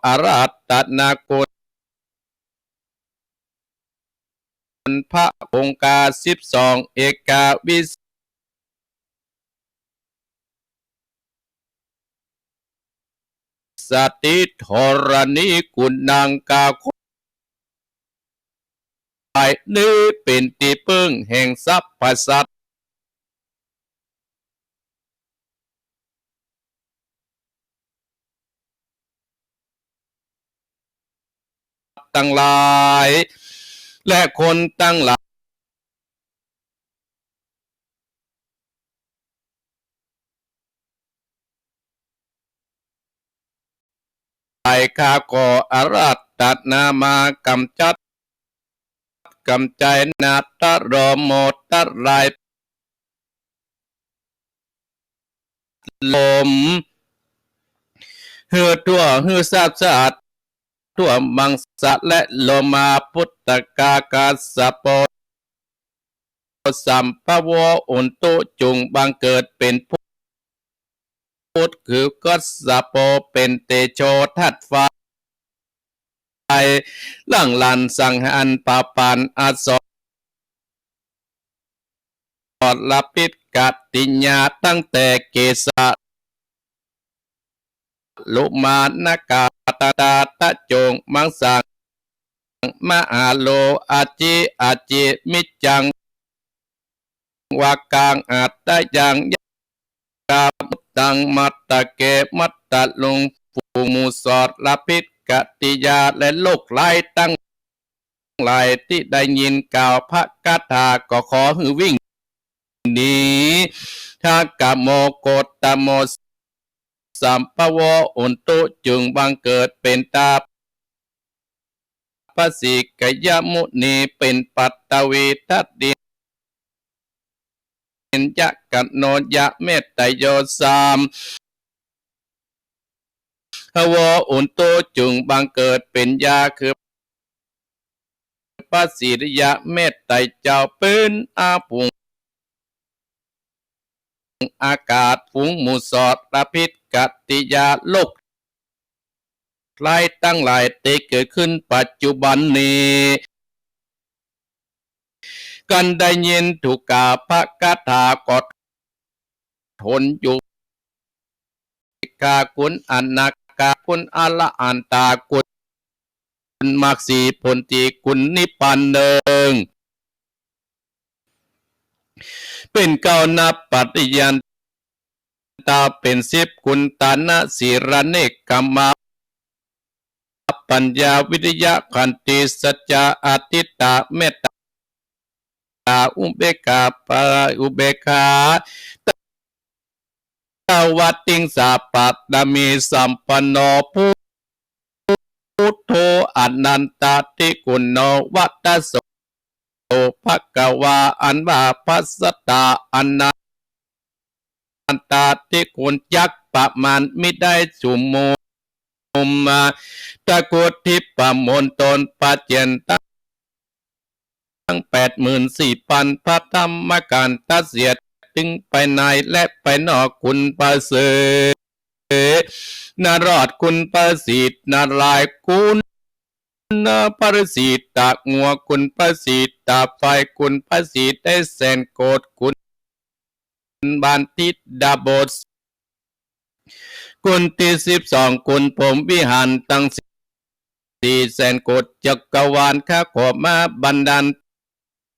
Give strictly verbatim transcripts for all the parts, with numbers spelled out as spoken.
อาราธนาคุณ พระองค์กาสิบสอง เอกาวิส สถิตธรณีกุณัง กาขอให้นี้เป๋นตี้เปิ้งแห่งสรรพสัตว์ ตังหลาย และคนตังหลาย ข้าขออาราธนามากำจัด กำจัยนาฏรอมอตราย ลม หื้อทั่ว หื้อซาบสะอาด ทั่วมังสะและโลมา พุทธกา กัสสะโป สัมภโว อุนตุ จุ่งบังเกิดเป๋นพุทธ คือกัสสะโป เป๋นเตโชธาตุไฟ หลั่งหลั่นสังหารผลาญอสรพิษกติยา ตั้งแต่เกสะ โลมา นาคา ตา ตา ตะ จุ่ง มังสัง มหาโล อาจิ อาจิ มิจจัง วากัง อัตตะยัง ยามุตตัง มัตตะเก มัตตะลุง ฝูงหมู่สรพิษกติยา และโรคร้ายตังหลายตี้ได้ยินกล่าวพระคาถาก็ขอหื้อวิ่งหนี ทักขโม โคตโม สัมภโว อุนตุ จุ่งบังเกิดเป๋นตา พระศรีกยมุนี เป๋นปฐวีธาตุดิน ยะกะโน ยะเมตตะโย สัมภโว อุนตุ จุ่งบังเกิดเป๋นยา คือพระศิริยะเมตไตรเจ้า เป๋นอาผงอากาศ ฝูงหมู่สรพิษกติยา โรคร้ายตังหลายตี้เกิดขึ้นปัจจุบันนี้ กันได้ยินถูกกล่าวพระคาถาก็ทนอยู่ ข้าคุณอนาคา คุณอรหันตา คุณมรรคสี่ผลที่คุณนิพพานเนิง เป๋นเก้า นับปฏิญาณตา เป๋นสิบ คุณตานะ ศีลา เนกขัมมา ปัญญา วิริยะ ขันติ สัจจะ อธิษฐา เมตตา อุเบกขา ปะ อุเบกขา ตวติงสา ปารมีสัมปันโน พุทโธ อนันตาธิคุณโน วัตโส ภะคะวา อันว่าพระศาสดาอนันตาธิคุณจักประมาณมิได้ สุมุมมา ตะกรุดทิพย์มณฑล พระเจนตั้งแปดหมื่นสี่พันพระธรรมขันธ์ ตะเสียดถึงภายในและภายนอก คุณพระเสนารอด คุณพระสิทธิ์นารายณ์ คุณ พระฤาษีตางัว คุณพระฤาษีตาไฟ คุณพระฤาษีได้แสนโกศ คุณบานทิดาบท คุณที่สิบสอง คุณพรหมวิหารตังสี่แสนโกศ จักรวาล ข้าขอมาบันดาล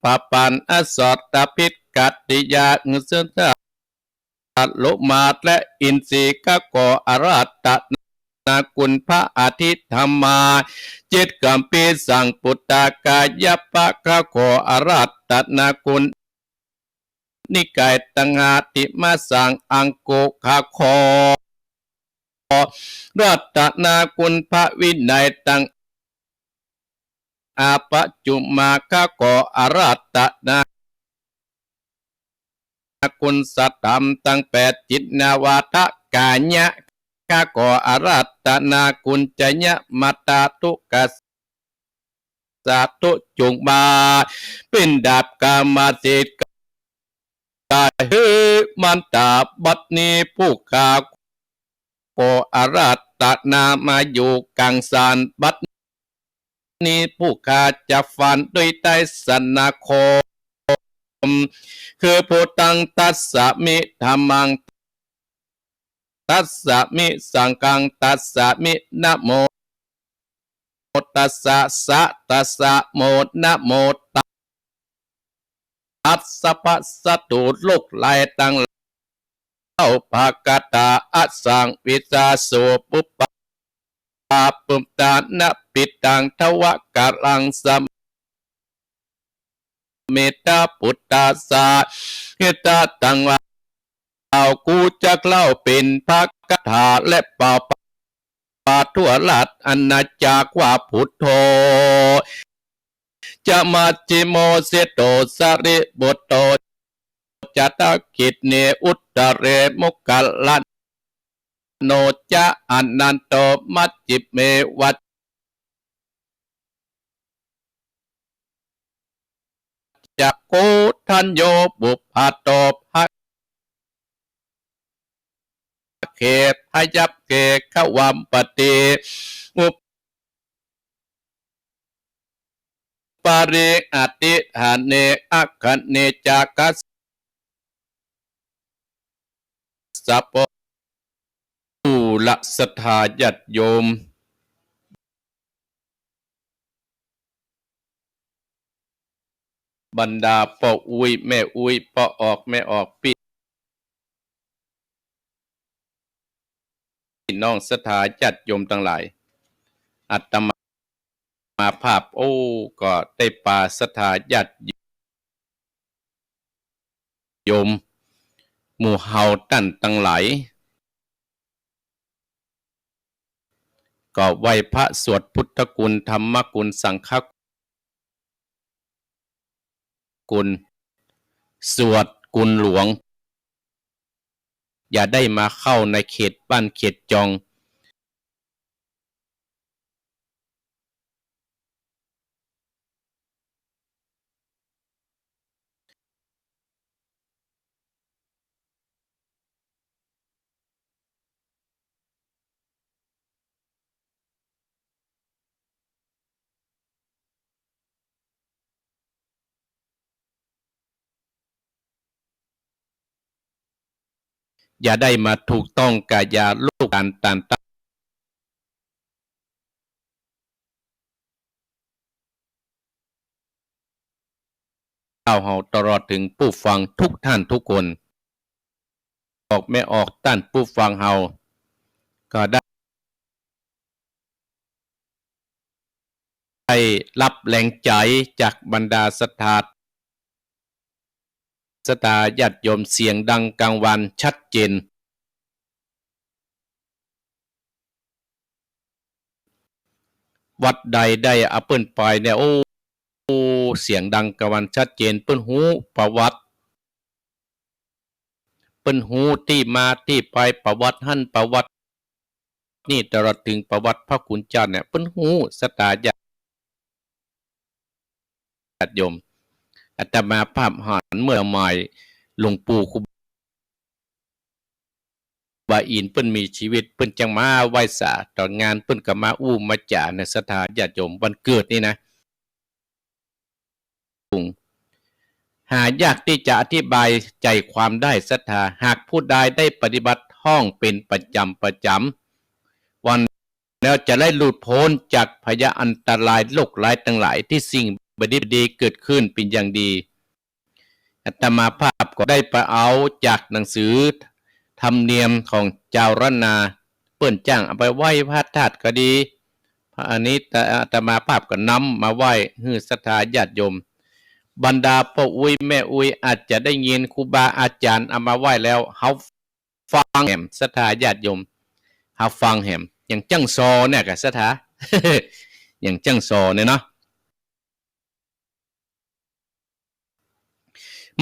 พระปานอสรพิษกติยา หื้อเสด็จ โลมาและอินทรีย์ ข้าขออาราธนาคุณพระอธิธรรมา เจ็ดกัมพีสังปุตตากายะ พระข้าขออาราธนาคุณ นิกายตังหาติมาสังอังโก ข้าขออาราธนาคุณพระวินัยตัง อาปจุมมา ข้าขออาราธนาคุณสัตธรรมตังแปด จิตนวาทกายะ ข้าขออาราธนาคุณจยะมาตาทุกขสาธุจุงมา เป๋นดาบกามาสิทธิ์ กายหื้อมันตา บัดนี้ผู้ข้าขออาราธ นามาอยู่กั๋งสัน บัดนี้ผู้ข้าจะฟันด้วยไตรสรณคม คือ Buddhaṃ tassaṃ, dhammaṃ tassaṃ, saṅghaṃ tassaṃ, namo tassa, sa tassa, mo namo tassa. Bhassatu ลูกหลายตังหลาย Bhagavā asaṃvicchāsu pubbā puttā nappidaṃ dvakaraṃ sammiddhaputtassa hitatangvā. กูจักเล่าเป๋นพระคาถาและเป่าประกาศทั่วราชอาณาจักรว่า Buddho ca majjhimo seṭṭho sārīputto ca dakkhiṇe uttare moggallāno ca ananto pacchime vassakko koṇḍañño pubbato bhagge dayabhagge gavampati upariṃ adhiṭṭhane aggane ca kassapo. เอาละ ศรัทธาญาติโยม บรรดาป้ออุ๊ยแม่อุ๊ย ป้อออกแม่ออก ปี้น้องศรัทธาญาติโยมตังหลาย อาตมาภาพ โอ้ ก็ได้ปาศรัทธาญาติโยม หมู่เฮาต้านตังหลาย ก็ไหว้พระสวดพุทธคุณ ธรรมคุณ สังฆคุณ สวดคุณหลวง อย่าได้มาเข้าในเขตบ้านเขตจอง อย่าได้มาถูกต้องกับยาลูกหลานต้าน เจ้าเฮาตลอดเถิงผู้ฟังทุกท่านทุกคน ออกแม่ออกต้านผู้ฟังเฮา ก็ได้ ได้ฮับแฮงใจ๋จากบรรดาศรัทธา ศรัทธาญาติโยม เสียงดังกังวานชัดเจน วัดใดได้เอาเปิ้นไปเนี่ย โอ้ เสียงดังกังวานชัดเจน เปิ้นฮู้ประวัติ เปิ้นฮู้ตี้มาตี้ไป ประวัติหั้นประวัตินี่ ตลอดเถิงประวัติพระคุณเจ้าเนี่ย เปิ้นฮู้ ศรัทธาญาติโยม อาตมาภาพหันเมื่อสมัยหลวงปู่ครูบาอินทร์เปิ้นมีชีวิต เปิ้นจังมาไหว้สา ต๋อนงานเปิ้นก็มาอู้มาจ๋าในศรัทธาญาติโยม วันเกิดนี่นะ หายากตี้จะอธิบายใจ๋ความได้ศรัทธา หากผู้ใดได้ปฏิบัติห้องเป๋นประจ๋ำประจ๋ำวัน แล้วจะได้หลุดป๊นจากพยาอันตรายโรคร้ายตังหลายตี้สิ่งบ่ดีบ่ดีเกิดขึ้นเป๋นอย่างดี อาตมาภาพก็ได้ไปเอาจากหนังสือธรรมเนียมของจาวล้านนา เปิ้นจ้างเอาไปไหว้พระธาตุก็ดี อันนี้อาตมาภาพก็นำมาไหว้หื้อศรัทธาญาติโยม บรรดาป้ออุ๊ยแม่อุ๊ยอาจจะได้ยินครูบาอาจ๋ารย์เอามาไหว้แล้ว เฮาฟังแหม ศรัทธาญาติโยม เฮาฟังแหม อย่างจั้งซอเนี่ยก่ะศรัทธา อย่างจั้งซอเนี่ยเนาะ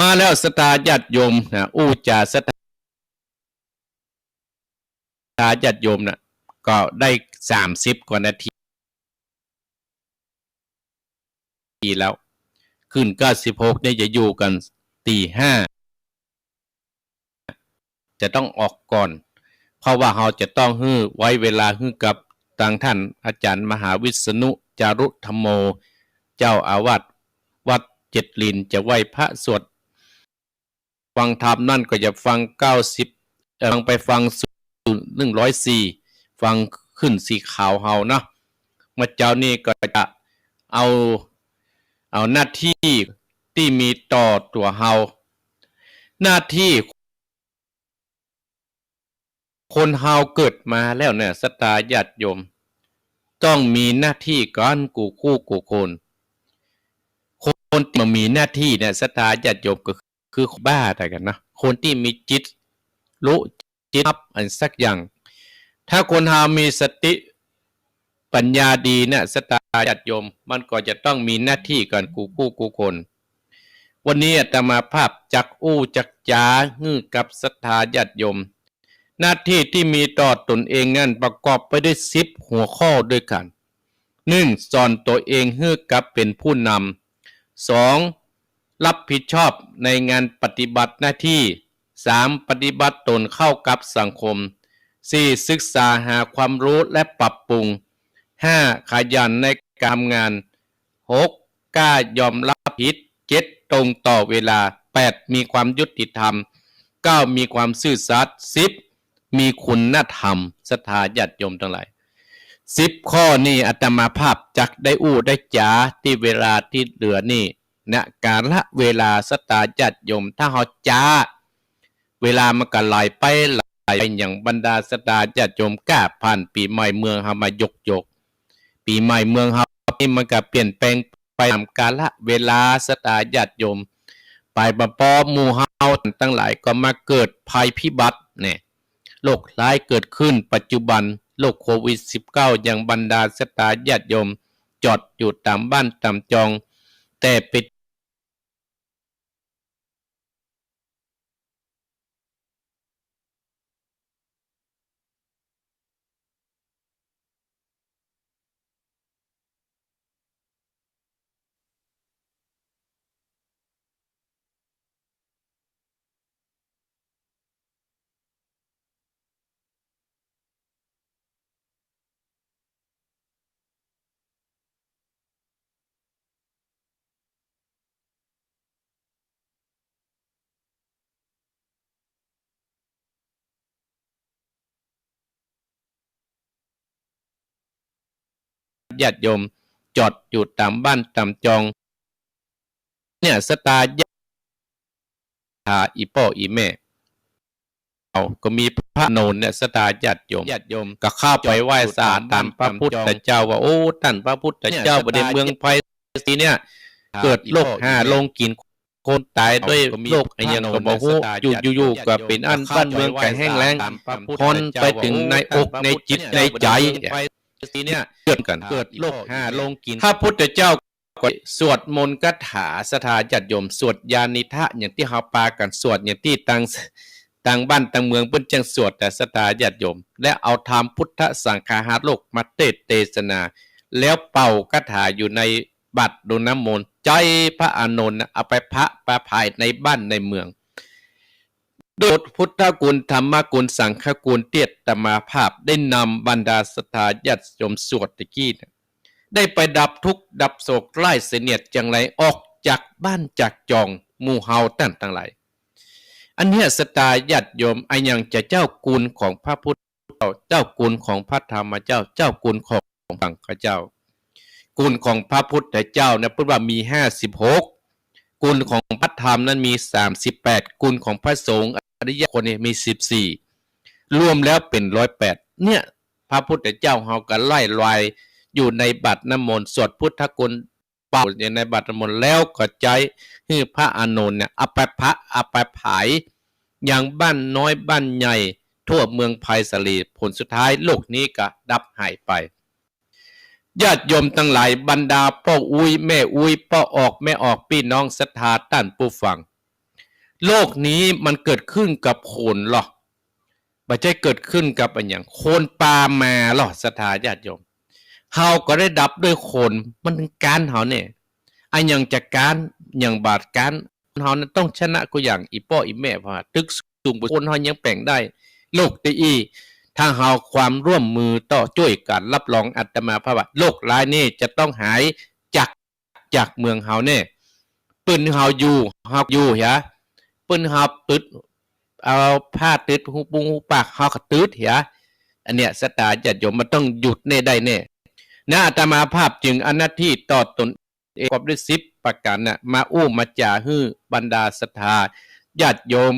มาแล้วศรัทธาญาติโยมนะ อู้จ๋าศรัทธาญาติโยมนะ ก็ได้สามสิบกว่านาทีแล้ว ขึ้นเก้าสิบหกเนี่ยจะอยู่กั๋นตีห้า จะต้องออกก่อน เพราะว่าเฮาจะต้องหื้อไว้เวลาหื้อกับตางต้านอาจ๋ารย์มหาวิษณุ จารุธัมโม เจ้าอาวาสวัดเจ็ดลิน จะไหว้พระสวด ฟังธรรมนั้นก็จะฟังเก้าสิบ เอ่อ ฟังไปฟังศูนย์ หนึ่งร้อยสี่ ฟังขึ้นสีขาวเฮานะ เมื่อเจ๊านี้ก็จะเอา เอาหน้าตี้ตี้มีต่อตั๋วเฮา หน้าตี้ คนเฮาเกิดมาแล้วเนี่ย ศรัทธาญาติโยม ต้องมีหน้าตี้กั๋นกู้คู่กู้คน คนตี้บ่มีหน้าตี้เนี่ย ศรัทธาญาติโยม ก็คือคนบ้าตายกั๋นนะ คนตี้มีจิต รู้จิตฮับอันสักอย่าง ถ้าคนเฮามีสติ ปัญญาดีเนี่ย ศรัทธาญาติโยม มันก็จะต้องมีหน้าตี้กั๋นกู้คู่กู้คน วันนี้อาตมาภาพจักอู้จักจ๋าหื้อกับศรัทธาญาติโยม หน้าตี้ตี้มีต่อตนเองนั้นประกอบไปด้วยสิบหัวข้อด้วยกั๋น หนึ่ง สอนตั๋วเองหื้อกับเป๋นผู้นำ สอง รับผิดชอบในงานปฏิบัติหน้าตี้ สาม ปฏิบัติตนเข้ากับสังคม สี่ ศึกษาหาความรู้และปรับปรุง ห้า ขยันในการทำงาน หก กล้ายอมรับผิด เจ็ด ตรงต่อเวลา แปด มีความยุติธรรม เก้า มีความซื่อสัตย์ สิบ มีคุณธรรม ศรัทธาญาติโยมตังหลาย สิบข้อนี้อาตมาภาพจักได้อู้ได้จ๋าตี้เวลาตี้เหลือนี้ ณ กาละเวลา ศรัทธาญาติโยม ถ้าเฮาจ๊า เวลามันก็ไหลไปไหลไป อย่างบรรดาศรัทธาญาติโยม ก้าผ่านปี๋ใหม่เมืองเฮามาหยกๆ ปี๋ใหม่เมืองเฮานี้มันก็เปลี่ยนแปลงไปต๋ามกาละเวลา ศรัทธาญาติโยม ไปบ่ปอหมู่เฮาตังหลายก็มาเกิดภัยพิบัติเนี่ย โรคร้ายเกิดขึ้นปัจจุบัน โรคโควิดสิบเก้า อย่างบรรดาศรัทธาญาติโยม จอดอยู่ต๋ามบ้านต๋ามจอง แต่เป๋น ญาติโยม จอดอยู่ต๋ามบ้านต๋ามจอง เนี่ย ศรัทธาญาติ หาอี่ป้ออี่แม่ เอา ก็มีพระอานนท์เนี่ย ศรัทธาญาติโยม ญาติโยม ก็เข้าไปไหว้สาต๋านพระพุทธเจ้าว่า โอ้ ต้านพระพุทธเจ้า เนี่ย ศรัทธา บ่าในเมืองไพศาลีเนี่ย เกิดโรคห่าลงกิ๋นคนต๋ายด้วยโรคอะหยังก็บ่ฮู้ อยู่ๆ ก็เป๋นอันบ้านเมืองก็แห้งแล้ง ฮ้อนไปเถิงในอกในจิตในใจ๋ เนี่ย เกิดกั๋น เกิดโรคห่าลงกิ๋น พระพุทธเจ้า ก็สวดมนต์คาถา ศรัทธาญาติโยม สวดยานิทะ อย่างตี้เฮาปากั๋นสวด อย่างตี้ตาง ตางบ้านตางเมืองเปิ้นจั้งสวด แต่ศรัทธาญาติโยม และเอาธรรมพุทธสังฆาหารโลกมาเตสน์เตสนา แล้วเป่าคาถาอยู่ในบาตรดวงน้ำมนต์ ใจ๊พระอานนท์น่ะ เอาไปผะไปผายในบ้านในเมือง ด้วยพุทธคุณ ธรรมคุณ สังฆคุณ ตี้อาตมาภาพได้นำบรรดาศรัทธาญาติโยมสวดตะกี้เนี่ย ได้ไปดับทุกข์ดับโศกร้ายเสนียดจังไร ออกจากบ้านจากจอง หมู่เฮาต้านตังหลาย อันเนี้ยศรัทธาญาติโยม อะหยังจะเจ้าคุณของพระพุทธเจ้า เจ้าคุณของพระธรรมเจ้า เจ้าคุณของสังฆเจ้า คุณของพระพุทธเจ้าเนี่ย เปิ้นว่ามีห้าสิบหก คุณของพระธรรมนั้นมีสามสิบแปด คุณของพระสงฆ์อริยะคนนี้มีสิบสี่ รวมแล้วเป๋นร้อยแปด เนี่ย พระพุทธเจ้าเฮาก็ไล่รายอยู่ในบาตรน้ำมนต์ สวดพุทธคุณ เป่าอยู่ในบาตรน้ำมนต์ แล้วก็ใจ๊หื้อพระอานนท์เนี่ย เอาไปผะ เอาไปผาย ยังบ้านน้อยบ้านใหญ่ ทั่วเมืองไพศาลี ผลสุดท้ายโรคนี้ก็ดับหายไป ญาติโยมตังหลาย บรรดาป้ออุ๊ยแม่อุ๊ย ป้อออกแม่ออก ปี้น้องศรัทธาต้านผู้ฟัง โรคนี้มันเกิดขึ้นกับคนลอ บ่ใจ้เกิดขึ้นกับอะหยัง คนปามาลอ ศรัทธาญาติโยม เฮาก็ได้ดับด้วยคน มันก๊านเฮาเนี่ย อะหยังจะก๊าน อย่างบาดก๊าน เฮานั้นต้องชนะกู้อย่าง อี่ป้ออี่แม่ เพราะว่าตึกสูง คนเฮายังแป๋งได้ โรคตี้อี้ ถ้าเฮาความร่วมมือต่อจ้วยกั๋น รับรองอาตมาภาพว่า โรคร้ายนี่จะต้องหายจาก จากเมืองเฮาแน่ เปิ้นหื้อเฮาอยู่ เฮาอยู่เหีย เปิ้นหื้อเฮาตึด เอาผ้าตึดฮูปุงฮูปาก เฮาก็ตึดเหีย อันเนี้ยศรัทธาญาติโยม มันต้องหยุดแน่ได้แน่ นะ อาตมาภาพจึงเอาหน้าตี้ต่อตนเองประกอบด้วยสิบประก๋านน่ะ มาอู้มาจ๋าหื้อบรรดาศรัทธาญาติโยม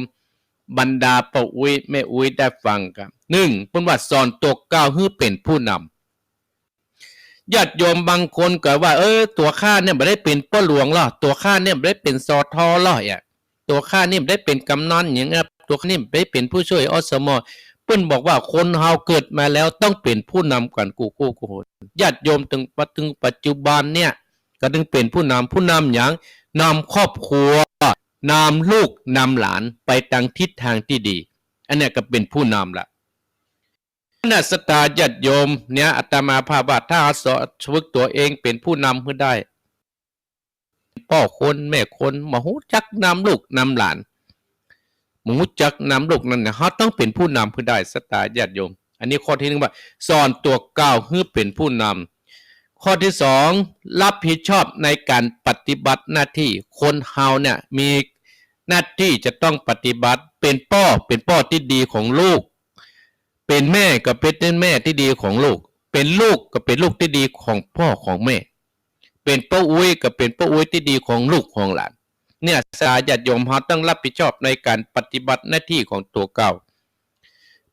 บรรดาป้ออุ๊ยแม่อุ๊ยได้ฟังกั๋น นึ่ง เปิ้นว่าสอนตั๋วเก่าหื้อเป๋นผู้นำ ญาติโยมบางคนก็ว่า เออ ตั๋วข้าเนี่ยบ่ได้เป๋นป้อหลวงลอ ตั๋วข้าเนี่ยบ่ได้เป๋น สอทอ ลอ เนี่ย ตั๋วข้านี่บ่ได้เป๋นกำนันหยังนะ ตั๋วข้านี่บ่ได้เป๋นผู้จ้วย อสม. เปิ้นบอกว่าคนเฮาเกิดมาแล้วต้องเป๋นผู้นำกั๋นกู้กู้กู้หน ญาติโยม ตึง มาเถิงปัจจุบันเนี่ย ก็ตึงเป๋นผู้นำ ผู้นำหยัง นำครอบครัว นำลูก นำหลานไปตางทิศตางตี้ดี อันเนี้ยก็เป๋นผู้นำละ นะ ศรัทธาญาติโยม เนี่ย อาตมาภาพว่า ถ้าเฮาสอน ฝึกตั๋วเองเป๋นผู้นำหื้อได้ ป้อคนแม่คน บ่ฮู้จักนำลูกนำหลาน บ่ฮู้จักนำลูกนำหลาน เฮาต้องเป๋นผู้นำหื้อได้ ศรัทธาญาติโยม อันนี้ข้อตี้นึ่งว่า สอนตั๋วเก่าหื้อเป๋นผู้นำ ข้อตี้สอง รับผิดชอบในก๋านปฏิบัติหน้าตี้ คนเฮาเนี่ยมีหน้าตี้จะต้องปฏิบัติ เป๋นป้อ เป๋นป้อตี้ดีของลูก เป๋นแม่ก็เป๋นแม่ตี้ดีของลูก เป๋นลูกก็เป๋นลูกตี้ดีของป้อของแม่ เป๋นป้ออุ๊ยก็เป๋นป้ออุ๊ยตี้ดีของลูกของหลาน เนี่ย ศรัทธาญาติโยม เฮาต้องรับผิดชอบในก๋านปฏิบัติหน้าตี้ของตั๋วเก่า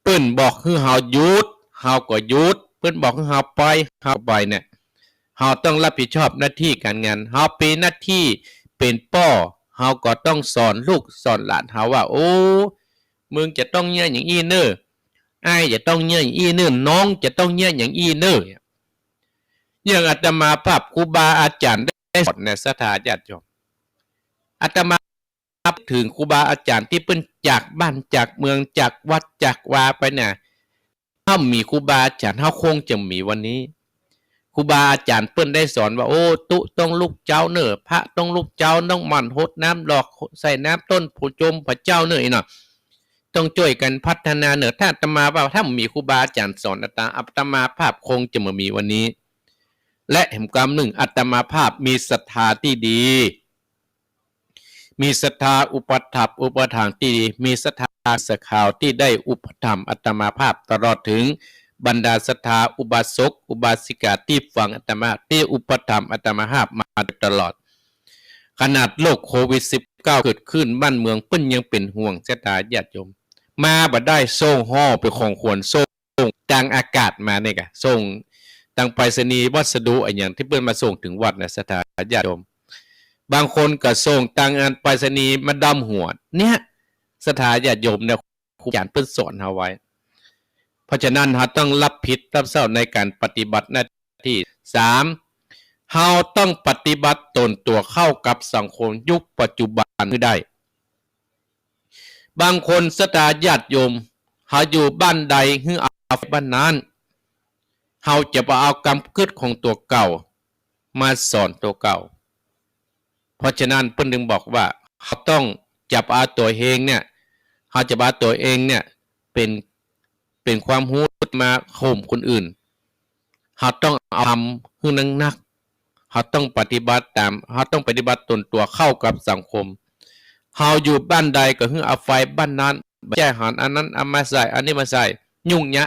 เปิ้นบอกหื้อเฮาหยุด เฮาก็หยุด เปิ้นบอกหื้อเฮาไป เฮาไปเนี่ย เฮาต้องรับผิดชอบหน้าตี้ก๋านงาน เฮาเป๋นหน้าตี้เป๋นป้อ เฮาก็ต้องสอนลูกสอนหลานเฮาว่า โอ้ มึงจะต้องเยียะอย่างอี้เน่อ อ้ายจะต้องเยียะอย่างอี้เน่อ น้องจะต้องเยียะอย่างอี้เน่อ อย่างอาตมาภาพครูบาอาจ๋ารย์ได้สอนเนี่ย ศรัทธาญาติโยม อาตมาภาพเถิงครูบาอาจ๋ารย์ตี้เปิ้นจากบ้านจากเมือง จากวัดจากวาไปเนี่ย ถ้าบ่มีครูบาอาจ๋ารย์ เฮาคงจะบ่มีวันนี้ ครูบาอาจ๋ารย์เปิ้นได้สอนว่า โอ้ ตุ๊ต้องลุกเจ๊าเน่อ พระต้องลุกเจ๊า ต้องหมั่นหดน้ำดอก ใส่น้ำต้นโพธิ์จมพระเจ้าเน่อ อี้เนาะ ต้องจ้วยกั๋นพัฒนาเน่อ ถ้าอาตมาว่า ถ้าบ่มีครูบาอาจ๋ารย์สอน อาต อาตมาภาพคงจะบ่มีวันนี้ และแหมกำนึ่ง อาตมาภาพมีศรัทธาตี้ดี มีศรัทธาอุปถัมภ์อุปถากตี้ดี มีศรัทธาสาขาตี้ได้อุปถัมภ์อาตมาภาพ ตลอดเถิงบรรดาศรัทธาอุบาสกอุบาสิกาตี้ฟังอาตมา ตี้อุปถัมภ์อาตมาภาพมาโดยตลอด ขนาดโรคโควิดสิบเก้าเกิดขึ้น บ้านเมืองเปิ้นยังเป๋นห่วง ศรัทธาญาติโยม มาบ่ได้ ส่งห่อเป๋นของขวัญ ส่ง ส่งตางอากาศมาเนี่ยกะ ส่งตางไปรษณีย์วัสดุอะหยังตี้เปิ้นมาส่งเถิงวัดนะ ศรัทธาญาติโยม บางคนก็ส่งตางอันไปรษณีย์มาดำหัว เนี่ย ศรัทธาญาติโยมเนี่ย ครูอาจ๋ารย์เปิ้นสอนเฮาไว้ เพราะฉะนั้นเฮาต้องรับผิดรับชอบในก๋านปฏิบัติหน้าตี้ สาม เฮาต้องปฏิบัติตนตั๋วเข้ากับสังคมยุคปัจจุบันหื้อได้ บางคนศรัทธาญาติโยม เฮาอยู่บ้านใดหื้อเอาบ้านนั้น เฮาจะบ่เอากำกึ๊ดของตั๋วเก่ามาสอนตั๋วเก่า เพราะฉะนั้นเปิ้นจึงบอกว่า เฮาต้องจะบ่เอาตั๋วเฮงเนี่ย เฮาจะบ่เอาตั๋วเองเนี่ย เป๋น เป๋นความฮู้มาข่มคนอื่น เฮาต้องเอาธรรมหื้อนักๆ เฮาต้องปฏิบัติต๋าม เฮาต้องปฏิบัติตนตั๋วเข้ากับสังคม เฮาอยู่บ้านใดก็หื้อเอาไฟบ้านนั้น บ่ใจ้หันอันนั้นเอามาใส่ อันนี้มาใส่ ยุ่งยะ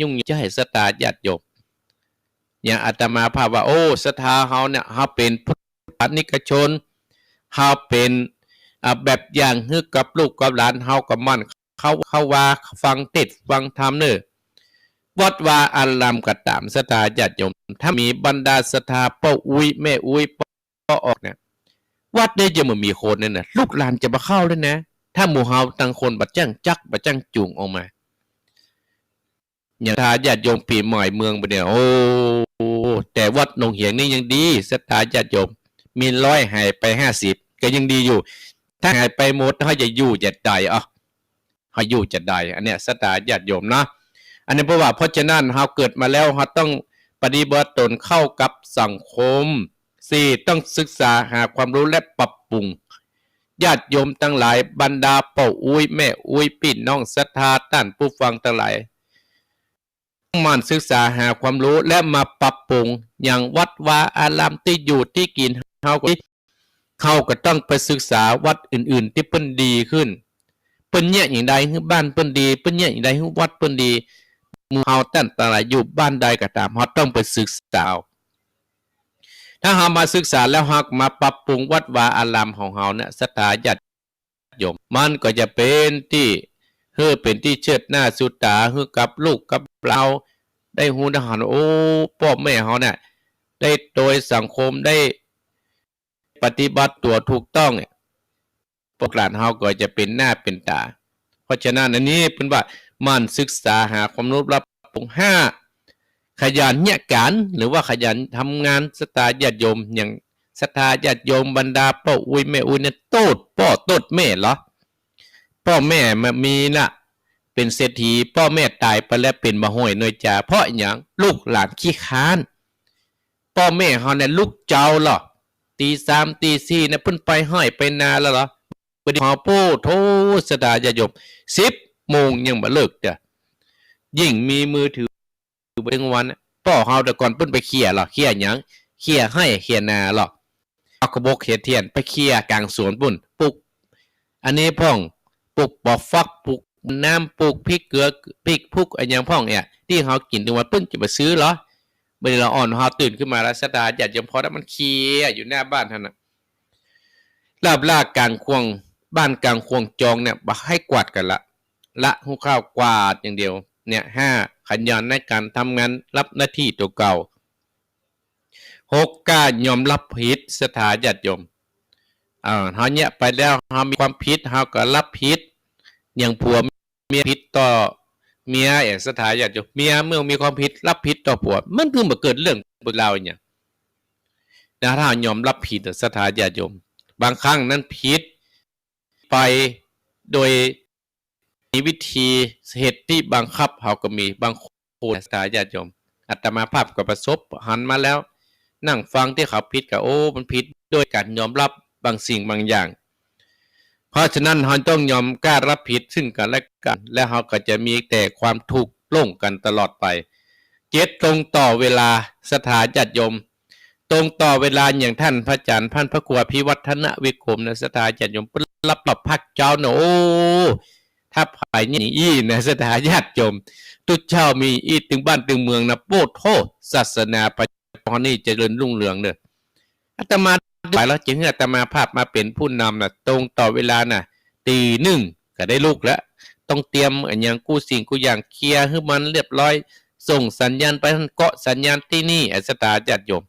ยุ่งยะ จะหื้อศรัทธาญาติโยม อย่างอาตมาภาพว่า โอ้ ศรัทธาเฮาเนี่ย เฮาเป๋นพุทธศาสนิกชน เฮาเป๋น อ่า แบบอย่างหื้อกับลูกกับหลาน เฮาก็หมั่นเข้า เข้าวาฟังเทศน์ฟังธรรมเน่อ วัดวาอารามก็ต๋าม ศรัทธาญาติโยม ถ้ามีบรรดาศรัทธาป้ออุ๊ยแม่อุ๊ย ป้อออกเนี่ย วัดเนี่ยจะบ่มีคนเนี่ยนะ ลูกหลานจะบ่เข้าเลยนะ ถ้าหมู่เฮาตางคนบ่จ้างจั๊กบ่จ้างจูงออกมา อย่างศรัทธาญาติโยมปี๋ใหม่เมืองไปเนี่ย โอ้ แต่วัดหนองเหียงนี่ยังดี ศรัทธาญาติโยม มีร้อยหายไปห้าสิบ ก็ยังดีอยู่ ถ้าหายไปหมด เฮาจะอยู่จะใด อ้อ เฮาอยู่จะใด อันเนี้ยศรัทธาญาติโยมนะ อันนี้เพราะว่า เพราะฉะนั้นเฮาเกิดมาแล้ว เฮาต้องปฏิบัติตนเข้ากับสังคม สี่ ต้องศึกษาหาความรู้และปรับปรุง ญาติโยมตังหลาย บรรดาป้ออุ๊ยแม่อุ๊ย ปี้น้องศรัทธา ต้านผู้ฟังตังหลาย หมั่นศึกษาหาความฮู้ และมาปรับปรุง อย่างวัดวาอารามตี้อยู่ตี้กิ๋นเฮาก็ เฮาก็ต้องไปศึกษาวัดอื่นๆ ตี้เปิ้นดีขึ้น เปิ้นเยียะหยังใดหื้อบ้านเปิ้นดี เปิ้นเยียะหยังใดหื้อวัดเปิ้นดี หมู่เฮาต้านตังหลายอยู่บ้านใดก็ต๋าม เฮาต้องไปศึกษา ถ้าเฮามาศึกษาแล้ว เฮาก็มาปรับปรุงวัดวาอารามของเฮาเนี่ย ศรัทธาญาติโยม มันก็จะเป๋นตี้ หื้อเป๋นตี้เชิดหน้าชูต๋า หื้อกับลูกกับหลานได้ฮู้ได้หัน โอ้ ป้อแม่เฮาเนี่ย ได้โตยสังคม ได้ปฏิบัติตั๋วถูกต้องเนี่ย ลูกหลานเฮาก็จะเป๋นหน้าเป๋นต๋า เพราะฉะนั้นอันนี้เปิ้นว่าหมั่นศึกษาหาความฮู้ ปรับปรุง ห้า ขยันเยียะก๋าน หรือว่าขยันทำงาน ศรัทธาญาติโยม อย่างศรัทธาญาติโยมบรรดาป้ออุ๊ยแม่อุ๊ยเนี่ย โต้ษป้อโต้ษแม่เหรอ ป้อแม่มามีละ เป๋นเศรษฐี ป้อแม่ต๋ายไปแล้วเป๋นบ่าห้อยหน่วยจ๋า เพราะหยัง ลูกหลานขี้ค้าน ป้อแม่เฮาเนี่ยลุกเจ๊าเหรอ ตี๋สามตี๋สี่เนี่ยเปิ้นไปไฮ่ไปนาแล้วเหรอ บ่ดี เฮา โป้โธ่ ศรัทธาญาติโยม สิบโมงยังบ่เลิกเตื้อ ยิ่งมีมือถือบ่เถิงวันน่ะ ป้อเฮาแต่ก่อนเปิ้นไปเขี่ยเหรอ เขี่ยหยัง เขี่ยไฮ่เขี่ยนาเหรอ เอาขบกเขี่ยเตียนไปเขี่ยก๋างสวนปู๊น ปลูกอันนี้พ่อง ปลูกปอฟัก ปลูกน้ำ ปลูกพริกเกลือ พริกพุกอะหยังพ่องเนี่ย ตี้เฮากิ๋นตึงวัน เปิ้นจะบ่ซื้อเหรอ บ่ดี ละอ่อนเฮาตื่นขึ้นมาแล้ว ศรัทธาญาติโยม พอแล้วมันเขี่ยอยู่หน้าบ้านหั้นน่ะ ลาบล่าก๋างข่วง บ้านก๋างข่วงจองเนี่ย บ่หื้อกวาดกั๋นละ ละฮู้ข้าวกวาดอย่างเดียว เนี่ย ห้า ขยันในก๋านทำงาน รับหน้าตี้ตั๋วเก่า หก กล้ายอมรับผิด ศรัทธาญาติโยม อ่า เฮาเยียะไปแล้ว เฮามีความผิด เฮาก็รับผิด อย่างผัวเมียผิดต่อเมีย เอ่อ ศรัทธาญาติโยม เมียเมื่อมีความผิด รับผิดต่อผัว มันจึงบ่เกิดเรื่องเกิดราวอะหยัง นะ ถ้าเฮายอมรับผิดอะ ศรัทธาญาติโยม บางครั้งนั้นผิดไปโดยมีวิธีเหตุตี้บังคับเฮาก็มี บางคน ศรัทธาญาติโยม อาตมาภาพก็ประสบหันมาแล้ว นั่งฟังตี้เขาผิดก็ โอ้ มันผิดโดยก๋านยอมรับบางสิ่งบางอย่าง เพราะฉะนั้นเฮาต้องยอมกล้ารับผิดซึ่งกั๋นและกั๋น แล้วเฮาก็จะมีแต่ความถูกร่วมกั๋นตลอดไป เจ็ด ตรงต่อเวลา ศรัทธาญาติโยม ตรงต่อเวลา อย่างต้านพระอาจ๋ารย์ ต้านพระครูอภิวัฒนวิกรมนะ ศรัทธาญาติโยม เปิ้นรับรอบภาคเจ๊าเนาะ โอ้ ถ้าใผเยียะอี้นะ ศรัทธาญาติโยม ตุ๊เจ้ามีอี้ตึงบ้านตึงเมืองนะ โป้โธ่ ศาสนาประจำนี่เจริญรุ่งเรืองเน่อ อาตมาไปแล้ว จึงหื้ออาตมาภาพมาเป๋นผู้นำน่ะ ตรงต่อเวลาน่ะ ตีหนึ่งก็ได้ลุกแล้ว ต้องเตรียมอะหยังกู้สิ่งกู้อย่าง เคลียร์หื้อมันเรียบร้อย ส่งสัญญาณไปหั้น เกาะสัญญาณตี้นี่ อะ ศรัทธาญาติโยม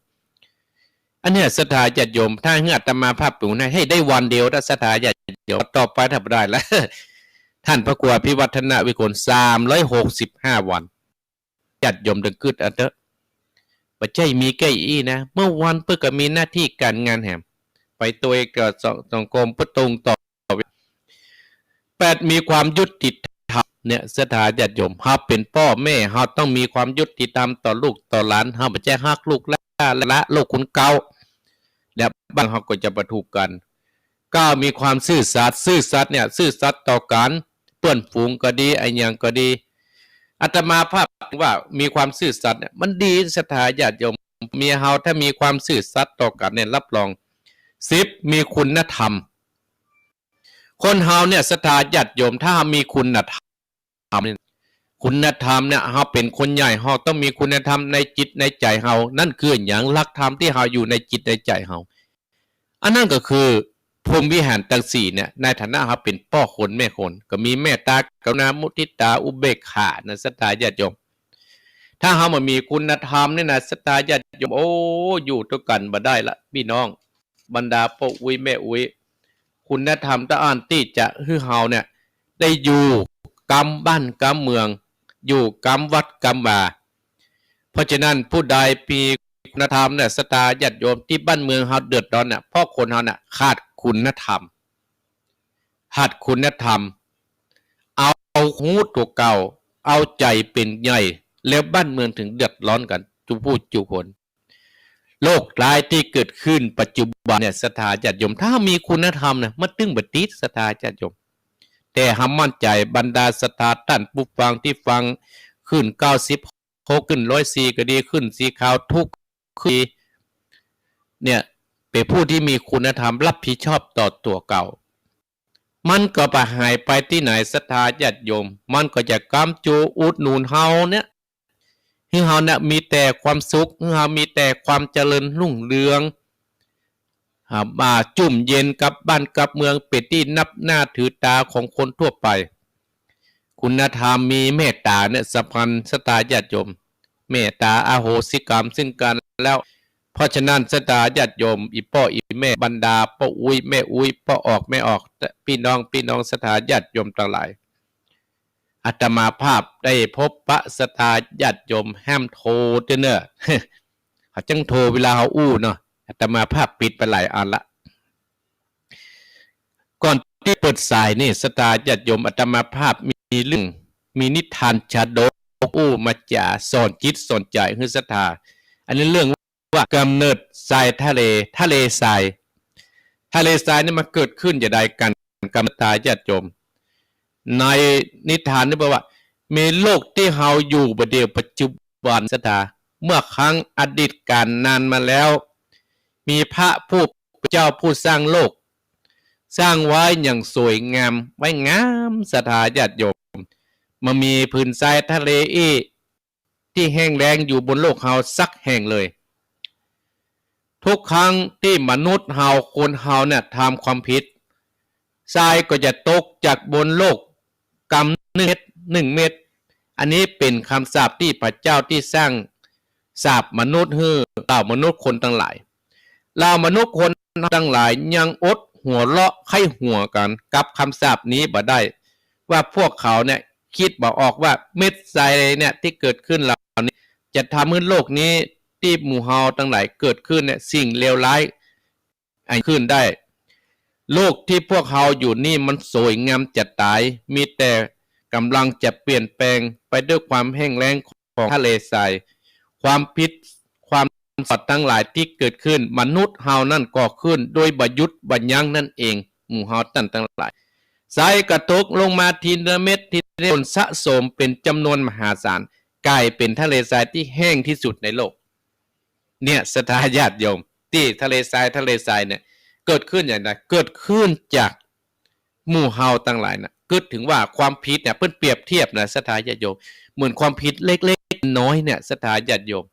อันเนี้ย ศรัทธาญาติโยม ถ้าหื้ออาตมาภาพเป๋นหัวหน้า หื้อได้วันเดียวนะ ศรัทธาญาติโยม ต่อไปถ้าบ่ได้แล้ว ต้านพระครูอภิวัฒนวิกรม สามร้อยหกสิบห้าวัน ญาติโยมตึงกึ๊ดเอาเต๊อะ บ่ใจ้มีแก้อี้นะ เมื่อวันเปิ้นก็มีหน้าตี้ก๋านงานแหม ไปตวยกับสัง สังคมเปิ้นตรงต่อ แปด มีความยุติธรรม เนี่ย ศรัทธาญาติโยม เฮาเป๋นป้อแม่ เฮาต้องมีความยุติธรรมต่อลูกต่อหลาน เฮาบ่ใจ้ฮักลูกหล้า ละลูกคนเก่า และบ้านเฮาก็จะบ่ถูกกั๋น เก้า มีความซื่อสัตย์ ซื่อสัตย์เนี่ย ซื่อสัตย์ต่อกั๋น เปื้อนฝูงก็ดี อะหยังก็ดี อาตมาภาพว่ามีความซื่อสัตย์เนี่ย มันดี ศรัทธาญาติโยม เมียเฮาถ้ามีความซื่อสัตย์ต่อกั๋นเนี่ย รับรอง สิบ มีคุณธรรม คนเฮาเนี่ย ศรัทธาญาติโยม ถ้ามีคุณธรรมเนี่ย คุณธรรมเนี่ย เฮาเป๋นคนใหญ่ เฮาต้องมีคุณธรรมในจิตในใจ๋เฮา นั่นคืออะหยัง หลักธรรมตี้เฮาอยู่ในจิตในใจ๋เฮา อันนั้นก็คือพรหมวิหารตังสี่เนี่ย ในฐานะเฮาเป๋นป้อคนแม่คน ก็มีเมตตา กรุณา มุทิตา อุเบกขานะ ศรัทธาญาติโยม ถ้าเฮาบ่มีคุณธรรมเนี่ยนะ ศรัทธาญาติโยม โอ้ อยู่ตวยกั๋นบ่ได้ละ ปี้น้อง บรรดาป้ออุ๊ยแม่อุ๊ย คุณธรรมตะอั้นตี้จะหื้อเฮาเนี่ย ได้อยู่กำบ้านกำเมือง อยู่กำวัดกำวา เพราะฉะนั้นผู้ใดมีคุณธรรมเนี่ย ศรัทธาญาติโยม ตี้บ้านเมืองเฮาเดือดร้อนเนี่ย เพราะคนเฮาเนี่ยขาดคุณธรรม ขาดคุณธรรม เอาฮู้ตั๋วเก่า เอาใจ๋เป๋นใหญ่ แล้วบ้านเมืองถึงเดือดร้อนกั๋นจุผู้จุคน โรคร้ายตี้เกิดขึ้นปัจจุบันเนี่ย ศรัทธาญาติโยม ถ้ามีคุณธรรมนะ มันตึงบ่ติด ศรัทธาญาติโยม แต่เฮามั่นใจ๋ บรรดาศรัทธาต้านผู้ฟังตี้ฟังคลื่นเก้าสิบ โคขึ้นร้อยสี่ก็ดี ขึ้นสีขาวทุกคืน เนี่ย เป๋นผู้ตี้มีคุณธรรมรับผิดชอบต่อตั๋วเก่า มันก็บ่หายไปตี้ไหน ศรัทธาญาติโยม มันก็จะกำจูอุดหนุนเฮาเนี่ย หื้อเฮาเนี่ยมีแต่ความสุข หื้อเฮามีแต่ความเจริญรุ่งเรือง อ่า บ่าจุ่มเย็นกับบ้านกับเมือง เป๋นตี้นับหน้าถือต๋าของคนทั่วไป คุณธรรมมีเมตต๋าเนี่ยสำคัญ ศรัทธาญาติโยม เมตต๋าอโหสิกรรมซึ่งกันแล้ว เพราะฉะนั้น ศรัทธาญาติโยม อี่ป้ออี่แม่ บรรดาป้ออุ๊ยแม่อุ๊ย ป้อออกแม่ออก ปี้น้อง ปี้น้อง ศรัทธาญาติโยมตังหลาย อาตมาภาพได้พบปะศรัทธาญาติโยม ห้ามโทรเต๊อะเน่อ เขาจั้งโทรเวลาเฮาอู้เนาะ อาตมาภาพปิดไปหลายอันละ ก่อนตี้เปิดสายนี่ ศรัทธาญาติโยม อาตมาภาพมีเรื่อง มีนิทานชาดกอู้มาจาสอนจิตสอนใจ๋หื้อศรัทธา อันนี้เรื่องว่ากำเนิดทรายทะเล ทะเลทราย ทะเลทรายนี่มันเกิดขึ้นจะใดกั๋น กำ ศรัทธาญาติโยม ในนิทานนี่บอกว่า มีโลกตี้เฮาอยู่บ่าเดี่ยวปัจจุบัน ศรัทธา เมื่อครั้งอดีตกาลนานมาแล้ว มีพระผู้เป็นเจ้าผู้สร้างโลก สร้างไว้อย่างสวยงาม ไว้งาม ศรัทธาญาติโยม บ่มีผืนทรายทะเลอี้ ตี้แห้งแล้งอยู่บนโลกเฮาสักแห่งเลย ทุกครั้งตี้มนุษย์เฮา คนเฮาเนี่ยทำความผิด ทรายก็จะตกจากบนโลกกำนึ่งเม็ด นึ่งเม็ด อันนี้เป๋นกำสาปตี้พระเจ้าตี้สร้างสาปมนุษย์หื้อเหล่ามนุษย์คนตังหลาย เหล่ามนุษย์คนตังหลายยังอดหัวเราะใค่หัวกั๋นกับกำสาปนี้บ่ได้ ว่าพวกเขาเนี่ยกึ๊ดบ่ออกว่าเม็ดทรายเนี่ยตี้เกิดขึ้นเหล่านี้ จะทำหื้อโลกนี้ตี้หมู่เฮาตังหลายเกิดขึ้นเนี่ยสิ่งเลวร้ายอันขึ้นได้ โลกตี้พวกเฮาอยู่นี่มันสวยงามจะต๋าย มีแต่ก๋ำลังจะเปลี่ยนแปลงไปด้วยความแห้งแล้งของทะเลทราย ความผิดความชั่วตังหลายตี้เกิดขึ้น มนุษย์เฮานั่นก่อขึ้นโดยบ่หยุดบ่ยั้งนั่นเอง หมู่เฮาต้านตังหลาย ทรายก็ตกลงมาทีละเม็ดทีละเม็ด สะสมเป๋นจ๋ำนวนมหาศาล ก๋ายเป๋นทะเลทรายตี้แห้งตี้สุดในโลก เนี่ย ศรัทธาญาติโยม ตี้ทะเลทราย ทะเลทรายเนี่ย เกิดขึ้นอย่างใด เกิดขึ้นจากหมู่เฮาตังหลายน่ะ กึ๊ดเถิงว่าความผิดเนี่ย เปิ้นเปรียบเทียบนะ ศรัทธาญาติโยม เหมือนความผิดเล็กๆน้อยๆเนี่ย ศรัทธาญาติโยม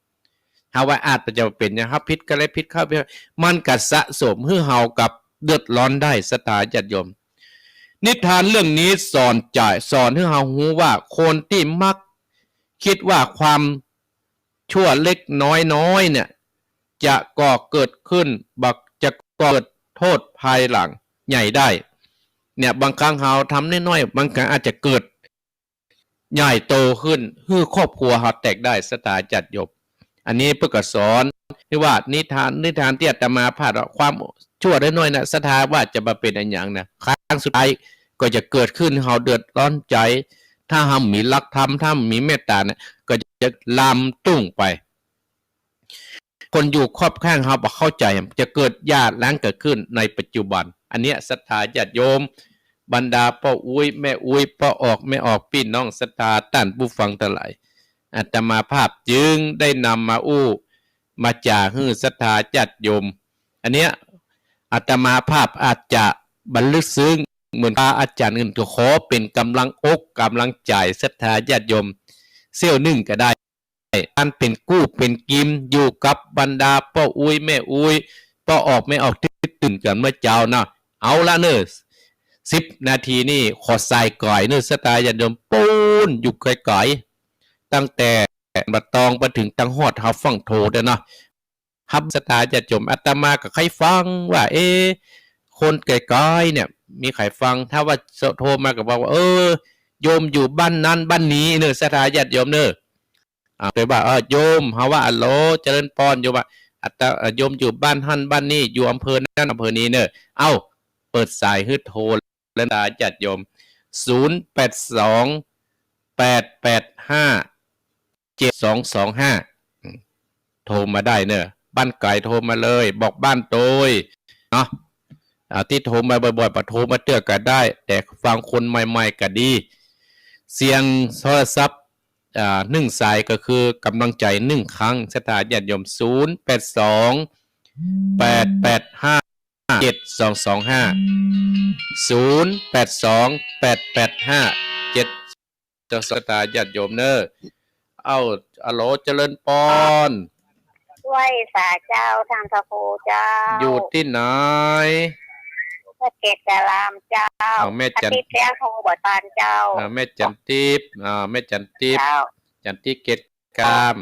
เฮาว่าอาจจะบ่เป๋นหยัง เฮาผิดกาแลผิดคาว มันก็สะสมหื้อเฮากับเดือดร้อนได้ ศรัทธาญาติโยม นิทานเรื่องนี้สอนใจ๋ สอนหื้อเฮาฮู้ว่าคนตี้มักกึ๊ดว่าความ ชั่วเล็กน้อยน้อยเนี่ย จะก่อเกิดขึ้น บ่า จะก่อเกิดโทษภายหลังใหญ่ได้ เนี่ย บางครั้งเฮาทำน้อยๆ บางครั้งอาจจะเกิดใหญ่โตขึ้น หื้อครอบครัวเฮาแตกได้ ศรัทธาญาติโยม อันนี้เปิ้นก็สอน หื้อว่านิทาน นิทานตี้อาตมาภาพว่าความชั่วน้อยๆน่ะ ศรัทธาว่าจะบ่เป๋นอะหยังนะ ครั้งสุดท้ายก็จะเกิดขึ้น เฮาเดือดร้อนใจ๋ ถ้าเฮาบ่มีหลักธรรม ถ้าบ่มีเมตต๋าเนี่ย ก็จะลามตุ้งไป คนอยู่ครอบข้างเฮาบ่เข้าใจ๋ จะเกิดหย่าร้างเกิดขึ้นในปัจจุบัน อันเนี้ย ศรัทธาญาติโยม บรรดาป้ออุ๊ยแม่อุ๊ย ป้อออกแม่ออก ปี้น้องศรัทธาต้านผู้ฟังตังหลาย อาตมาภาพจึงได้นำมาอู้มาจ๋าหื้อศรัทธาญาติโยม อันเนี้ย อาตมาภาพอาจจะบ่ลึกซึ้งเหมือนพระอาจ๋ารย์อื่น ก็ขอเป๋นก๋ำลังอกก๋ำลังใจ๋ศรัทธาญาติโยมเสี้ยวนึ่งก็ได้ อันเป๋นกู้เป๋นกิมอยู่กับบรรดาป้ออุ๊ยแม่อุ๊ย ป้อออกแม่ออกตี้ตื่นกั๋นเมื่อเจ๊าเนาะ เอาละเน่อ สิบนาทีนี่ขอสายก๋ายเน่อ ศรัทธาญาติโยม ปู๊นอยู่ไก๋ๆ ตั้งแต่บ่าตองไปเถิงตังฮอดเฮาฝั่งโทเด้อเนาะ ครับ ศรัทธาญาติโยม อาตมาก็ใค่ฟังว่า เอ๊ะ คนไก๋ๆเนี่ย มีใผฟัง ถ้าว่าโทรมาก็บอกว่า เออ โยมอยู่บ้านนั้นบ้านนี้เน่อ ศรัทธาญาติโยมเน่อ อ่า ไปว่า เออ โยม เฮาว่า ฮัลโหล เจริญปอน โยมว่า อาต เอ่อ โยมอยู่บ้านหั้นบ้านนี้ อยู่อำเภอนั้นอำเภอนี้เน่อ เอ้า เปิดสายหื้อโทร ศรัทธาญาติโยม ศูนย์แปดสอง แปดแปดห้า เจ็ดสองสองห้า อืม โทรมาได้เน่อ บ้านไก๋โทรมาเลย บอกบ้านโตยเนาะ อ่า ตี้โทรมาบ่อยๆ บ่โทรมาเตื้อก็ได้ แต่ฟังคนใหม่ๆ ก็ดี เสียงโทรศัพท์ อ่า นึ่งสายก็คือก๋ำลังใจ๋นึ่งครั้ง ศรัทธาญาติโยม ศูนย์แปดสอง แปดแปดห้า เจ็ดสองสองห้า ศูนย์แปดสอง แปดแปดห้า เจ็ด เจ้าศรัทธาญาติโยมเน่อ เอ้า อะโหล เจริญปอน ไหว้สาเจ้า ต้านพระครูเจ้า อยู่ตี้ไหน สะเก็ดสะหลามเจ้า อ้าว แม่จัน อาทิตย์แล้วโทรบ่ตานเจ้า อ่า แม่จันทิพย์ อ่า แม่จันทิพย์ เจ้า จันทิพย์เกตกาม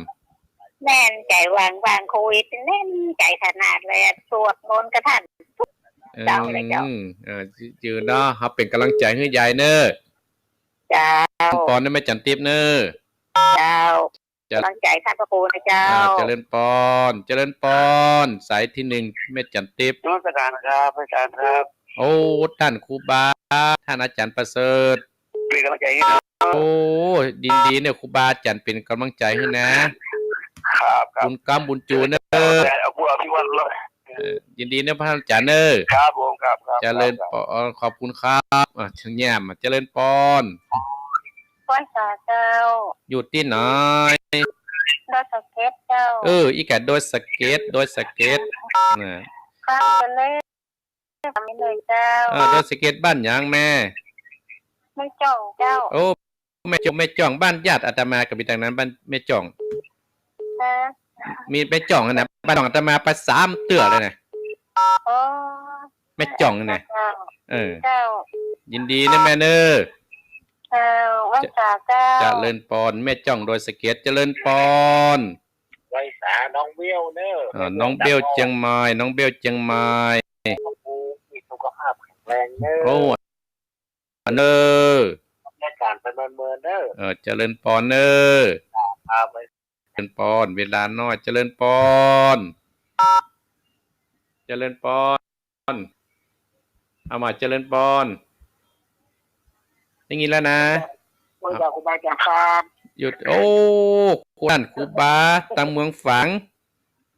แน่นใจ๋ หว่างๆ โควิด แน่นใจ๋ขนาดเลยอะ สวดมนต์กระทั่งทุกเจ้าเลยเจ้า อืม เออ จื้อเนาะ เฮาเป๋นก๋ำลังใจ๋หื้อยายเน่อ เจ้า ปอนนะแม่จันทิพย์เน่อ เจ้า จะ ก๋ำลังใจ๋ต้านพระครูนะเจ้า อ่า เจริญปอน เจริญปอน สายตี้นึ่ง แม่จันทิพย์ นมัสการครับ อาจ๋ารย์ครับ โอ้ ต้านครูบา ต้านอาจ๋ารย์ประเสริฐ เป๋นก๋ำลังใจ๋หื้อ โอ้ ยินดีเน่อ ครูบาอาจ๋ารย์เป๋นก๋ำลังใจ๋หื้อนะ ครับ ครับ บุญกำบุญจู๋เน่อ เอาครูอภิวัตรเลย เออ ยินดีเน่อ พระอาจ๋ารย์เน่อ ครับผม ครับ ครับ เจริญปอน ขอบคุณครับ อ่ะ เชิญเยี่ยม เจริญปอน ไหว้สาเจ้า อยู่ตี้ไหน ดอยสะเก็ดเจ้า เออ อีกะ ดอยสะเก็ด ดอยสะเก็ด น่ะ ครับ ไปเลย ไปเลยเจ้า เออ ดอยสะเก็ดบ้านหยังแม่ แม่จ้องเจ้า โอ้ แม่จ้อง แม่จ้อง บ้านญาติอาตมาก็มีตังนั้น บ้านแม่จ้อง ฮะ มีแม่จ้องหั้นนะ บ้านของอาตมาไปสามเตื้อเลยนะ อ๋อ แม่จ้องหั้นนะ เจ้า เออ เจ้า ยินดีเน่อแม่เน่อ เจ้า ไหว้สาเจ้า เจริญปอน แม่จ้องดอยสะเก็ด เจริญปอน ไหว้สาน้องเบลเน่อ อ่า น้องเบลเจียงใหม่ น้องเบลเจียงใหม่ ขอหื้อมีสุขภาพแข็งแรงเน่อ โอ้ เน่อ แม่จ๋ารย์ไปเมินๆ เน่อ เออ เจริญปอนเน่อ ครับ เจริญปอน เวลาน้อย เจริญปอน เจริญปอน เอามา เจริญปอน ได้ยินแล้วนะ ไหว้สาครูบาอาจ๋ารย์ครับ หยุด โอ้ ครู ต้านครูบา ตางเมืองฝาง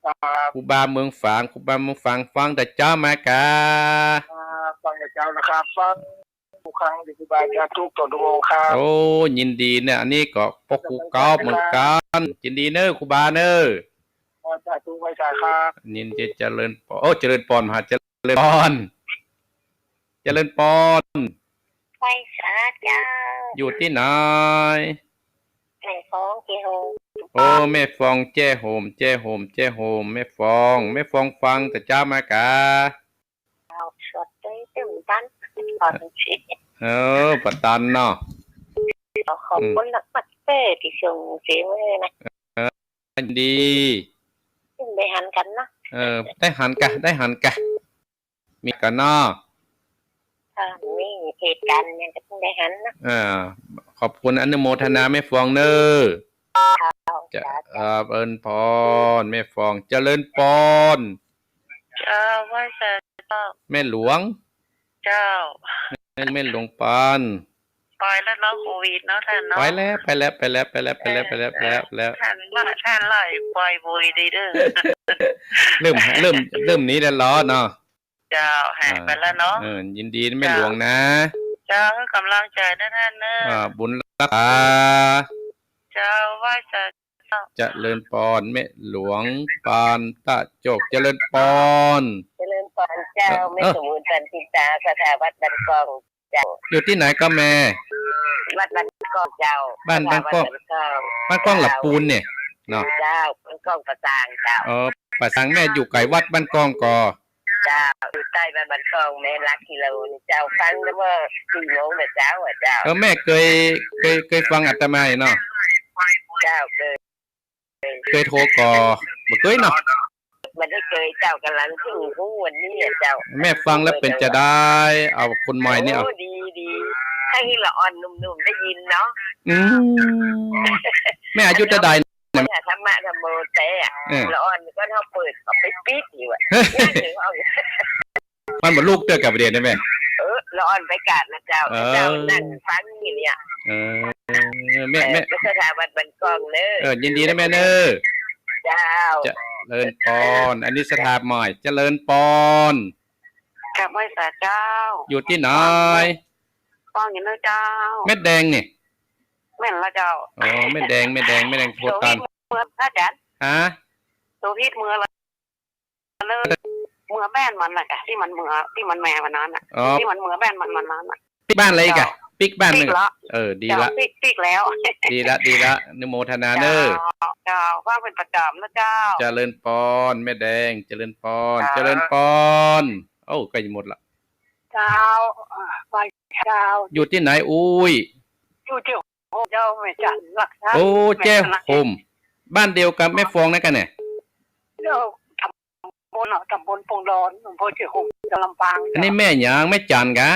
ครับ ครูบาเมืองฝาง ครูบาเมืองฝาง ฟังแต่เจ๊ามาก่า อ่า ฟังแต่เจ๊านะครับ ฟังทุกครั้ง ครูบาอาจ๋ารย์ทุกต่อทุกองค์ครับ โอ้ ยินดีเน่อ อันนี้ก็ป้อครูก๊อฟเหมือนกั๋น ยินดีเน่อ ครูบาเน่อ สาธุ ไหว้สาครับ ยินดี เจริญปอน โอ้ เจริญปอน มหาเจริญปอน เจริญปอน ไหว้สาเจ้า อยู่ตี้ไหน แม่ฟองแจ้โฮม โอ้ แม่ฟองแจ้โฮม แจ้โฮม แจ้โฮม แม่ฟอง แม่ฟองฟังแต่เจ๊ามาก่า เอาสวดด้วยตึงตัน ขอเป็นสิทธิ์ เออ บ่ตันเนาะ ขอขอบคุณ อืม นักปัดเป้ตี้ส่งเสียงไว้นะ เออ ดี ได้หันกั๋นนะ เออ ได้หันก่า ได้หันก่า มีกั๋นเนาะ ค่ะ มีเหตุก๋ารณ์หยังก็ต้องได้หันนะ เออ ขอบคุณอนุโมทนาแม่ฟองเน่อ เจ้า เจ้า เจริญปอน แม่ฟอง เจริญปอน เจ้า ไหว้สาเจ้า แม่หลวง เจ้า แม่ แม่หลวงปาน ไปแล้วเนาะ โควิดเนาะต้านเนาะ ไปแล้ว ไปแล้ว ไปแล้ว ไปแล้ว ไปแล้ว เออ ไปแล้ว ไปแล้ว ต้าน ต้านไล่ปล่อยบุยดีเด้อ เริ่ม เริ่ม เริ่มหนีแล้วเนาะ เจ้า หายไปแล้วเนาะ อ่า เออ ยินดีแม่หลวงนะ เจ้า เจ้า ก๋ำลังใจ๋นะต้านเน่อ อ่า บุญรักษา เจ้า ไหว้สาเจ้า เจริญปอน แม่หลวงปานตะโจก เจริญปอน เจริญปอนเจ้า เออ แม่สมบูรณ์ จันทิตา ศรัทธาวัดบ้านก้องเจ้า อยู่ตี้ไหนก็แม่ วัดบ้านก้องเจ้า บ้านบ้านก้อง ศรัทธาวัดบ้านก้อง บ้านก้องหลักปูนเนี่ยเนาะ เจ้า บ้านก้องป่าซางเจ้า เออ ป่าซาง แม่อยู่ไก๋วัดบ้านก้องก่อ เจ้า อยู่ใต้บ้านบ้านก้อง แม่ หลักกิโลนี่เจ้า ฟังแล้วเมื่อสี่โมงเมื่อเจ๊าอะเจ้า เออ แม่เกย เกย เกยฟังอาตมาเนาะ เจ้า เกย เกยโทรก่อ บ่เกยเนาะ บ่ได้เกยเจ้า ก๋ำลังเพิ่งฮู้วันนี้อะเจ้า แม่ฟังแล้วเป๋นจาใด เอาคนใหม่นี่เอา โอ้ ดี ดี ให้ละอ่อนหนุ่มๆ ได้ยินเนาะ อืม แม่อายุเต้าใด เปิดธรรมะธรรมโมแต๊อะ เออ ละอ่อนก็เฮาเปิดก็ไปปิดอยู่อะ มันบ่ลุกเตื้อกับประเด็นได้แม่ เออ ละอ่อนไปกาดนะเจ้า เออ เจ้านั่งฟังอยู่เนี่ย เออ แม่ เออ แม่ ศรัทธาวัดบ้านก้องเน่อ เออ ยินดีนะแม่เน่อ เจ้า เจริญปอน อันนี้ศรัทธาใหม่ เจริญปอน กราบไหว้สาเจ้า อยู่ตี้ไหน ฟังอยู่เน่อเจ้า แม่แดงนี่ แม่นละเจ้า อ๋อ แม่แดง แม่แดง แม่แดงโทรตาน โตผิดเมือนะอาจ๋ารย์ ฮะ โตผิดเมือละเนอะ เมือแม่นมันน่ะกะ ตี้มันเมือ ตี้มันแม่วันนั้นน่ะ อ๋อ ตี้มันเมือแม่นมันวันนั้นน่ะ ปิ๊กบ้านเลยกะ เจ้า ปิ๊กบ้านเลย ปิ๊กละ เออ ดีละ เจ้า ปิ๊ก ปิ๊กแล้ว ดีละ ดีละ อนุโมทนาเน้อ เจ้า เจ้า ฟังเป๋นประจ๋ำนะเจ้า เจริญปอน แม่แดง เจริญปอน เจ้า เจริญปอน โอ้ ใก้จะหมดละ เจ้า อ่า ไหว้เจ้า อยู่ตี้ไหน อุ๊ย อยู่ตี้ โฮมเจ้า แม่จันทร์รักษา โอ้ แม่จันทร์ แจ้โฮม บ้านเดียวกับแม่ฟองนั่นกะเนี่ย เจ้า ตำบลเนาะ ตำบลปงดอน อำเภอเชียงโฮม จังหวัดลำปาง อันนี้แม่หยัง แม่จันทร์กะ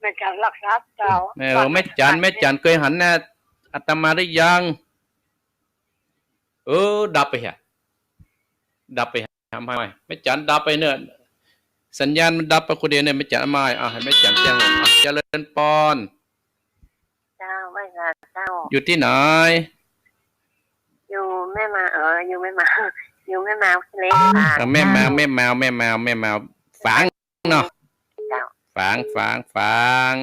แม่จันทร์รักษาเจ้า เออ บ้าน แม่จันทร์ แม่จันทร์ แม่จันทร์เกยหันหน้าอาตมาหรือยัง เออ ดับไปฮะ ดับไปฮะ ทำไม แม่จันทร์ดับไปเน่อ สัญญาณมันดับไปคนเดียวเนี่ย แม่จันทร์ เอาใหม่ อ่ะ หื้อแม่จันทร์แจ้โฮม อ่ะ เจริญปอน เจ้า ไหว้สาเจ้า อยู่ตี้ไหน อยู่แม่มา เออ อยู่แม่มา อยู่แม่มาขี้เหล็ก อ่า แม่มา เจ้า แม่มา แม่มา แม่มา ฝางเนาะ เจ้า ฝาง ฝาง ฝาง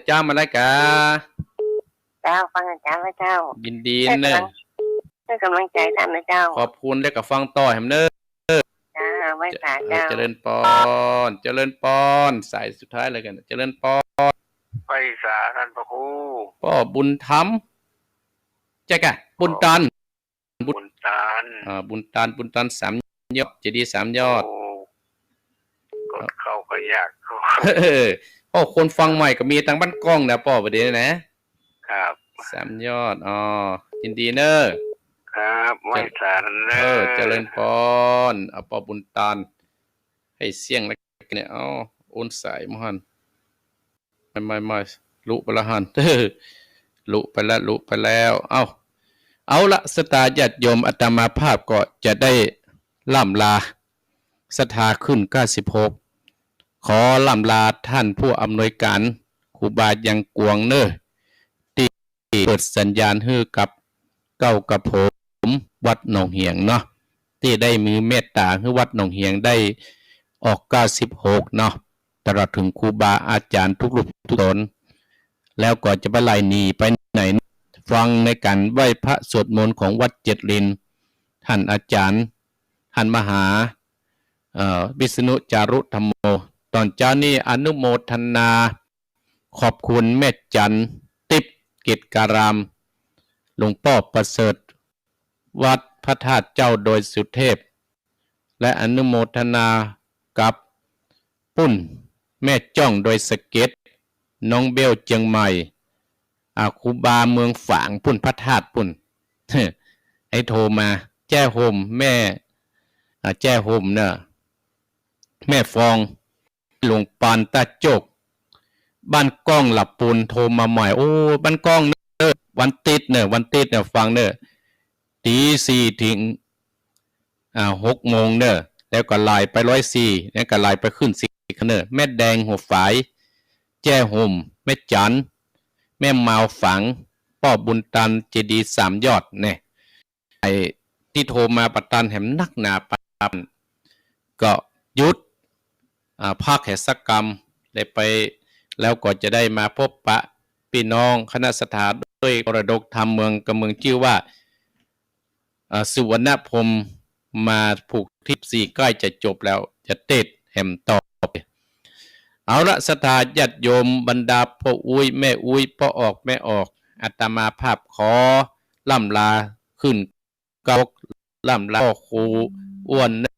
เจ้ามาแล้วกะ เจ้า ฟังอาจ๋ารย์แล้วเจ้า ยินดีเน่อ ให้ก๋ำลัง ให้ก๋ำลังใจ๋ต้านนะเจ้า ขอบคุณ แล้วก็ฟังต่อแหมเน่อ เจ้า ไหว้สาเจ้า เออ เจริญปอน เจริญปอน สายสุดท้ายแล้วกัน เจริญปอน ไหว้สาต้านพระครู ป้อบุญธรรม ใจ้กะ บุญตัน บุญตัน อ่า บุญตัน บุญตันสามยอด เจดีย์สามยอด โอ้ ก็เข้าก็ยาก เออ ป้อคนฟังใหม่ก็มีตางบ้านก้องนะป้อ ประเดี๋ยวนี้นะ ครับ สามยอด อ๋อ ยินดีเน่อ ครับ ไหว้สาเน่อ เออ เจริญปอน เอาป้อบุญตัน หื้อเสี้ยงแล้วเนี่ย เอา โอนสายมาหั้น ไม่ ไม่ ไม่ ลุไปแล้วหั้น ลุไปแล้ว ลุไปแล้ว เอ้า เอาละ ศรัทธาญาติโยม อาตมาภาพก็จะได้ร่ำลา ศรัทธาขึ้นเก้าสิบหก ขอร่ำลาต้านผู้อำนวยก๋าน ครูบายังกวงเน่อ ตี้เปิดสัญญาณหื้อกับเก๊ากระผมวัดหนองเหียงเนาะ ตี้ได้มีเมตต๋าหื้อวัดหนองเหียงได้ออกเก้าสิบหกเนาะ ตลอดเถิงครูบาอาจ๋ารย์กู้รูปกู้ต๋น แล้วก็จะบ่ไหลหนีไปไหน ฟังในก๋านไหว้พระสวดมนต์ของวัดเจ็ดลิน ต้านอาจ๋ารย์ ต้านมหา เอ่อ วิษณุจารุธัมโม ต๋อนเจ๊านี้อนุโมทนา ขอบคุณแม่จันทร์ ติ๊บ กิจการาม หลวงป้อประเสริฐ วัดพระธาตุเจ้าดอยสุเทพ และอนุโมทนากับปุ้น แม่จ้องดอยสะเก็ด น้องเบลเจียงใหม่ อ่า ครูบาเมืองฝางปุ้น พระธาตุปุ้น ไอ้โทรมา แจ้โฮม แม่ อ่า แจ้โฮมเน่อ แม่ฟอง หลวงปานต้าโจก บ้านก้องหลับปูนโทรมาใหม่ โอ้ บ้านก้องเน่อ วันติ๊ดเน่อ วันติ๊ดเน่อ ฟังเน่อ ตี๋สี่เถิง อ่า หกโมงเน่อ แล้วก็ไหลไปร้อยสี่ แล้วก็ไหลไปขึ้นสี่เน่อ แม่แดงหัวฝาย แจ้โฮม แม่จันทร์ แม่มาวฝาง ป้อบุญตัน เจดีย์สามยอดเนี่ย ไอ้ตี้โทรมาปะตันแหมนักหนาปาน ก็หยุด อ่า พักแหมสักกำ ได้ไป แล้วก็จะได้มาพบปะปี้น้องคณะศรัทธาด้วยมรดกธรรมเมืองกำเมืองจื้อว่า อ่า สุวรรณพรหมมาผูกทิพย์สี่ใกล้จะจบแล้ว จะเตศน์แหมต่อไป เอาละ ศรัทธาญาติโยม บรรดาป้ออุ๊ย แม่อุ๊ย ป้อออก แม่ออก อาตมาภาพขอร่ำลาขึ้น เก๊า ร่ำลาป้อครูอ้วนเน่อ